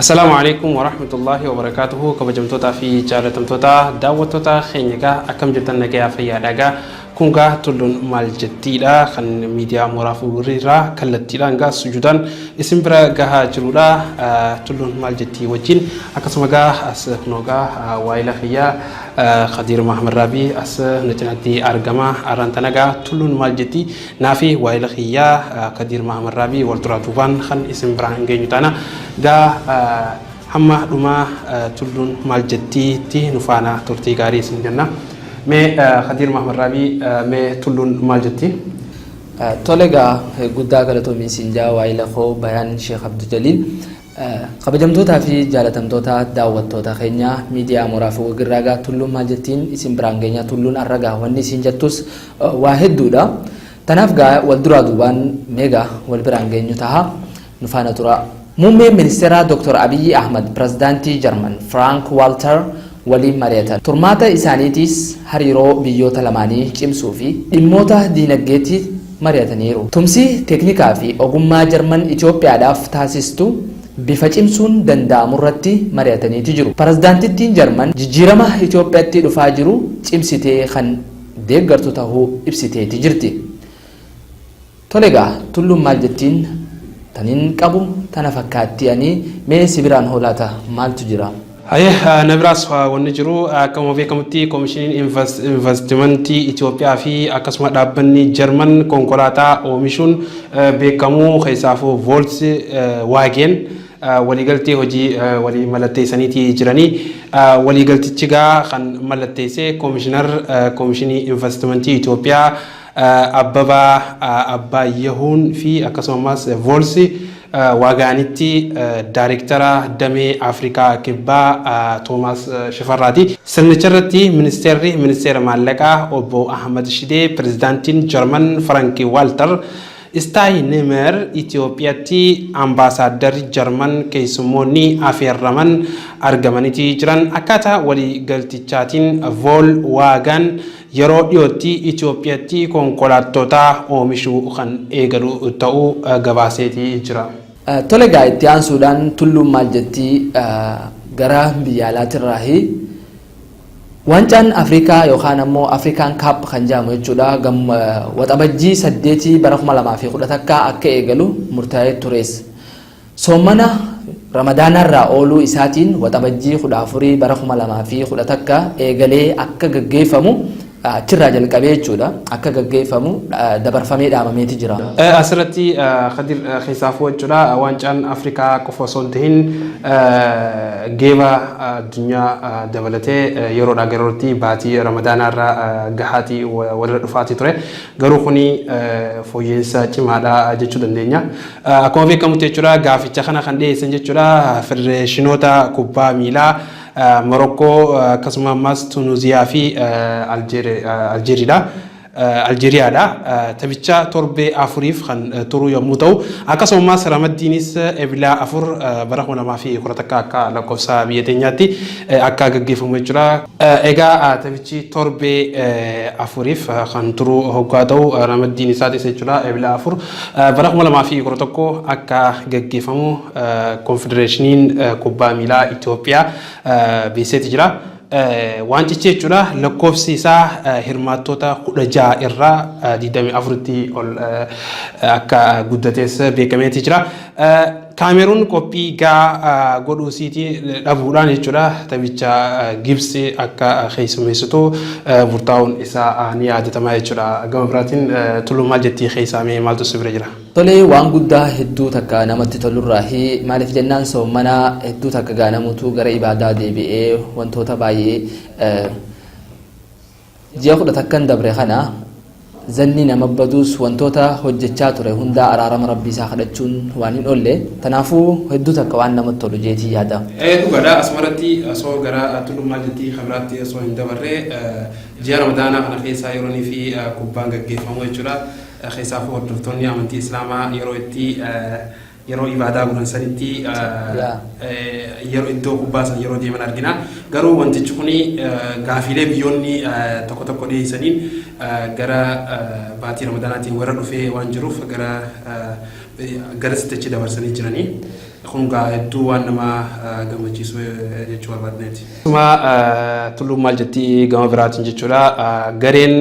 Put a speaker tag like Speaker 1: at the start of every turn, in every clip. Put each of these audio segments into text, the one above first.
Speaker 1: Assalaamu alaikum warahmatullahi wabarakatuhu. Kabajamtootaa fi jaalatamtoota daawwattoota keenya, egaa akkam jirtan? Nagayaa, fayyaadha? Egaa kun gaa Tulluun Maal Jettiidha, kan miidiyaa Mooraa Fuulduraa kallattiidhaan gaa sujuudaan isin bira gahaa jirudha. Tulluun Maal Jettii wajjin akkasuma gaa as kunoo gaa waayila kiyyaa Khadiir Mahamad Raabii as na cinaatti argama. Arraan tana gaa Tulluun Maal Jettii naafi waayila kiyyaa Khadiir Mahamad Raabii wal duraa duubaan kan isin biraan hin geenyu taana. Gaa hamma dhumaa Tulluun Maal Jettiitti nu faana turtii gaarii isin jenna. Mee Khadiir Mahamad Raabii, mee Tulluun maal jetti?
Speaker 2: Tole egaa, guddaa galatoomi siin jaa, waayila koo Bayaan Sheekh Abdul Jaliil. Kabajamtootaa fi jaalatamtoota daawwattoota keenya miidiyaa Mooraa fi Wagirraa, gaa Tulluun Maal Jettiin isin biraan geenya. Tulluun arragaa wanni isin jettus waa hedduudha. Tanaaf gaa wal duraa duubaan meegaa wal biraan geenyu taha, nu faana tura. Muummeen Ministeeraa Dr. Abiyyi Ahmad Pirezidaantii Jarman Firaank Waaltar waliin mari'atan. Turmaata isaaniitiis hariiroo biyyoota lamaanii cimsuu fi dhimmoota diinaggeetti mari'ataniiru. Tumsi teeknikaa fi ogummaa Jarman Itoophiyaadhaaf taasistu bifa cimsuun danda'amurratti mari'ataniiti jiru. Pirezidaantittiin Jarman jijjiirama Itoophiyaatti dhufaa jiru cimsitee kan deeggartu tahuu ibsiteeti jirti. Tole egaa, Tulluun Maal Jettiin taniin qabu tana fakkaatti. Ani mee si biraan hoolaata, maaltu jira?
Speaker 1: Hayyee, na biraas wanni jiru, akkuma beekamutti koomishiniin investimentii Itoophiyaa fi akkasuma dhaabbanni Jarman konkolaataa oomishuun beekamu, keessaafuu Volkswagen, waliigaltee hojii walii mallatteessaniitii jiranii. Waliigaltichi gaa kan mallatteesse koomishinar koomishinii investimentii Itoophiyaa Abbabaa Abbaayyahuun fi akkasumas Volkswaganitti daayirektara damee Afrikaa Kibbaa Toomaas Shifarraati. Sirnicha irratti ministeerri ministeera maallaqaa obbo Ahmad Shidee, pirezidaantiin Jarman Faranki Waaltar Istaayinimer, Itoophiyaatti ambaasaaddarri Jarman, keessummoonni afeerraman argamaniiti jiran. Akkaataa waliigaltichaatiin Volkswagen yeroo dhiyootti Itoophiyaatti konkolaattota oomishuu kan eegalu ta'uu gabaaseetii jira.
Speaker 2: Tole egaa, itti aansuudhaan Tulluun Maal Jettii gara biyya alaatirraahi. Waancaan Afrikaa yookaan ammoo African Cup kan jedhamu jechuudha, Waxabajjii 8 bara 2011 akka eegalu murtaa'ee tures. Soommana Ramadaanarraa ooluu isaatiin Waxabajjii 14 bara 2011 eegalee akka gaggeeffamu, achirraa jalqabee jechuudha, akka gaggeeffamu dabarfamee dhaamameeti jira.
Speaker 1: Asirratti Kadir, keessaafuu jechuudha, waancaan Afrikaa qofa osoo hin tahin geeba addunyaa dabalatee yeroodhaa gara yerootti baatii Ramadaanaarra gahaatii walirra dhufaatii ture. Garuu kuni fooyya'insa cimaadha jechuu dandeenya. Akkuma beekamutti jechuudha, gaaficha kana kan dhiyeessan jechuudha federeeshinoota kubbaa miilaa Morokkoo, akkasuma ammas Tunuziyaa fi Aljeeriidha. Aljeeriyaadha. Taphicha torbee 4f kan turu yommuu ta'u, akkasuma ammas ramaddiinis Ebilaa 4 bara 2011 akka lakkoofsa biyya teenyaatti akka gaggeeffamu jechuudha. Egaa taphichi torbee 4f kan turu hoggaa ta'u, ramaddiin isaatis jechuudha Ebilaa 4 bara 2011 akka gaggeeffamu konfedereeshiniin kubbaa miilaa Itoophiyaa beeksiseeti jira. Waancichi jechuudha lakkoofsi isaa hirmaattoota 16 irraa 24tti ol akka guddates beekameeti jira. Kaameruun qophii gaa godhuu isiitii dhabuudhaan jechuudha taphicha Gibsi akka keessummeessitu murtaa'uun isaa ni yaadatama jechuudha. Gama biraatiin Tulluu Maal Jettii keessaa mee maaltu si bira jira?
Speaker 2: Tolee, waan guddaa hedduu takka namatti tolurraahi. Maaliif jennaan, soommana hedduu takka gaanamutu gara ibaadaa deebi'ee wantoota baay'ee ji'a 11n dabre kana zanni nama baduus wantoota hojjechaa ture hundaa araarama Rabbii isaa kadhachuun waan hin oolle. Tanaafuu hedduu takka waan namatti tolu jeetii yaada.
Speaker 1: Dhugaadha. Asumarratti osoo gara Tulluu Maal Jettii kan biraatti osoo hin dabarre, ji'a Ramadaanaa kana keessaa yeroonii fi kubbaan gaggeeffamu jechuudha. Keessaafuu hordoftoonni amantii Islaamaa yeroo itti yeroo ibaadaa godhan sanitti yeroo iddoo kubbaa san yeroo deeman argina. Garuu wantichi kun gaafiilee biyyoonni tokko tokko dhiyeessaniin gara baatii Ramadaanaatiin warra dhufee waan jiruuf gara sitti achi dabarsanii jiranii. Kun gaa hedduu waan nama gammachiisu jechuu barbaadneeti. Akkasuma Tulluun maal jetti gama biraatiin jechuudha, gareen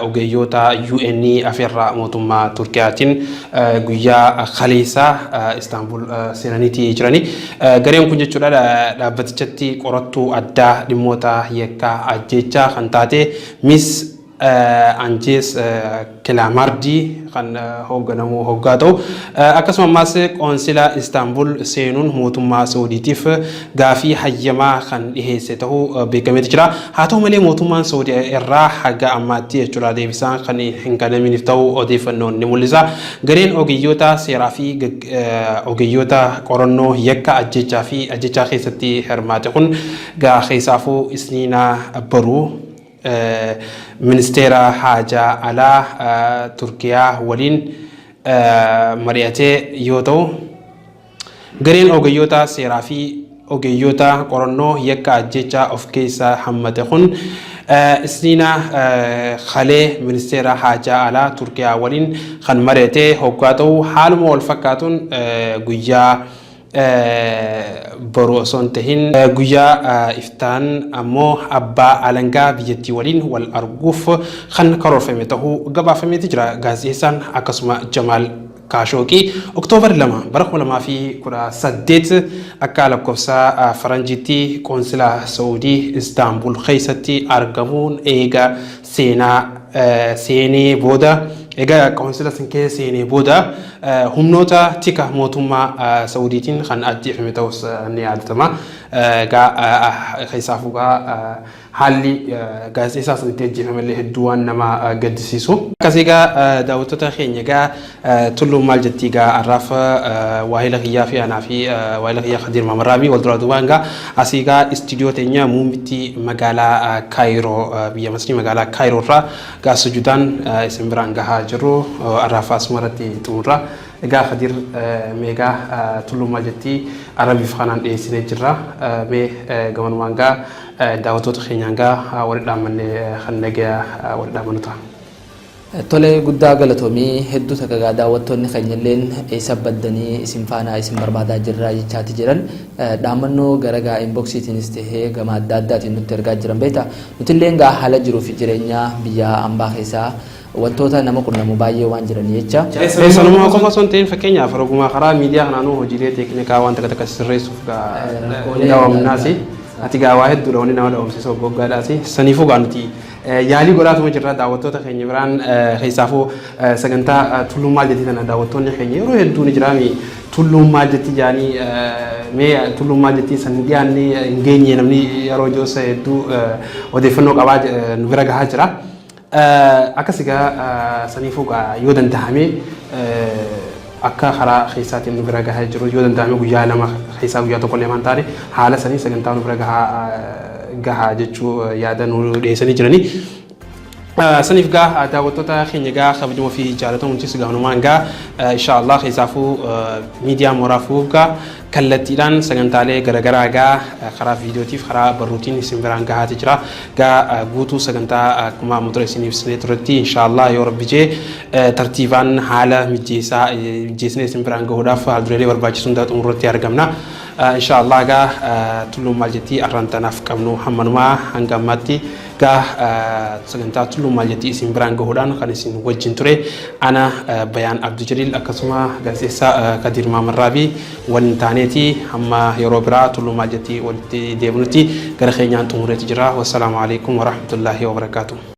Speaker 1: ogeeyyoota UN afeerraa mootummaa Turkiyaatiin guyyaa kaleessaa Istaanbul seenaniiti jirani. Gareen kun jechuudha dhaabbatichatti qorattuu addaa dhimmoota yakkaa ajjeechaa kan taate Miss Anjees Kilaamaardii kan hoogganamu hoggaa ta'u, akkasuma ammaas qoonsila Istaanbul seenuun mootummaa Saawudiitiif gaafii hayyamaa kan dhiheesse ta'uu beekameeti jira. Haa ta'u malee, mootummaan Saawudii irraa haga ammaatti jechuudha deebisaan kan hin kennaminiif ta'uu odeeffannoon ni mul'isa. Gareen ogeeyyoota seeraa fi ogeeyyoota qorannoo yakka ajjechaa fi ajjechaa keessatti hirmaate kun gaa keessaafuu Isniinaa baruu ministeera haajaa alaa Turkiyaa waliin mari'atee yoo ta'u, gareen ogeeyyoota seeraa fi ogeeyyoota qorannoo yakka ajjechaa of keessaa hammate kun Isniina kalee ministeera haajaa alaa Turkiyaa waliin kan mari'ate hoggaa ta'u, haaluma wal fakkaatuun guyyaa boru osoo hin tahin guyyaa iftaan ammoo abbaa alangaa biyyattii waliin wal arguuf kan karoorfame ta'uu gabaafameeti jira. Gaazexeessaan akkasuma Jamaal Kaashooqii Oktoobar 2 bara 2018 akka lakkoofsa faranjiitti qoonsila Saa'udii Istaanbul keessatti argamuun eega seenaa seenee booda, egaa qoonsila san keessa seenee booda, humnoota tika mootummaa Saa'udiitiin kan ajjeefame ta'us ni yaadatama. Egaa keessaafuu gaa haalli gaazexeessaa sanitti ajjeefame illee hedduu waan nama gaddisiisu. Akkasii egaa daawwattoota keenya, egaa Tulluun maal jetti egaa har'aaf waahila kiyyaa fi anaa fi waahila kiyyaa Khadiir Mamarraabii wal duraa duubaan egaa asii egaa istiidiyoo teenya muummitti magaalaa Kaayiroo, biyya Masrii magaalaa Kaayiroo irraa egaa sujudaan isin biraan gahaa jirru har'aaf asuma irratti xumurra. Egaa Khadiir, mee egaa Tulluun maal jetti Arabiif kanaan dhiyeessinee jirra. Mee gamanumaan egaa daawwattoota keenyaan egaa wali dhaammannee kan nagaya wali dhaammannu ta'a.
Speaker 2: Tole, guddaa galatoomii. Hedduu takka gaa daawwattoonni keenya illeen eessa baddanii, isin faanaa isin barbaadaa jirra jechaati jiran. Dhaammannoo gara gaa inboxiitiinis tahee gama adda addaatiin nutti ergaa jiran. Beekta, nutilleen gaa haala jiruu fi jireenya biyya ambaa keessaa wantoota nama qunnamu baay'ee waan jiran jecha.
Speaker 1: Sanuma qofa osoo hin ta'in, fakkeenyaaf rogumaa karaa miidiyaa kanaanuu hojiilee teeknikaa waan takka takka sirreessuuf gaa dhaabamnaasi. Ati gaa waa hedduudha wanni nama dhaabamsiisa waggaadhaasi. Saniifuu gaa nuti yaalii godhaatuma jirra daawwattoota keenya biraan. Keessaafuu sagantaa Tulluun maal jetti tana daawwattoonni keenya yeroo hedduu ni jiraami, Tulluun maal jetti jaanii, mee Tulluun maal jetti san dhiyaanne hin geenye, namni yeroo joosa hedduu odeeffannoo qabaa nu bira gahaa jira. Akkas egaa saniifuu gaa yoo danda'ame akka karaa keessaatiin nu bira gahaa jiru, yoo danda'ame guyyaa 2 keessaa guyyaa 1 illee waan taane haala sanii sagantaa nu bira gahaa jechuu yaada nu dhiyeessanii jiranii. Saniif gaa daawwattoota keenya gaa kabajamoo fi jaallatamuutis gaanumaan gaa inshaallah keessaafuu miidiyaa mooraa fuugaa kallattiidhaan sagantaalee garaagaraa gaa karaa viidiyootiif karaa barruutiin isin biraan gahaati jira. Gaa guutuu sagantaa akkuma amma ture isin ibsinee turetti, inshaallah yoo rabbi jee tartiibaan haala mijeessaa mijeessinee isin biraan gahuudhaaf haal dureelee barbaachisu hundaa xumurratti argamna. Inshaallah gaa Tulluun maal jetti arraan tanaaf qabnu hammanumaa. Hanga ammaatti gaa sagantaa Tulluun maal jetti isin biraan gahuudhaan kan isin wajjin ture ana Bayaan Abdu Jaliil akkasuma gaazexeessaa Kadiir Maamarraabii waliin taaneeti. Hamma yeroo biraa Tulluu maal jetti walitti deebinutti gara keenyaan xumureeti jira. Wassalaamu alaikum warahmatullaahi wabarakaatu.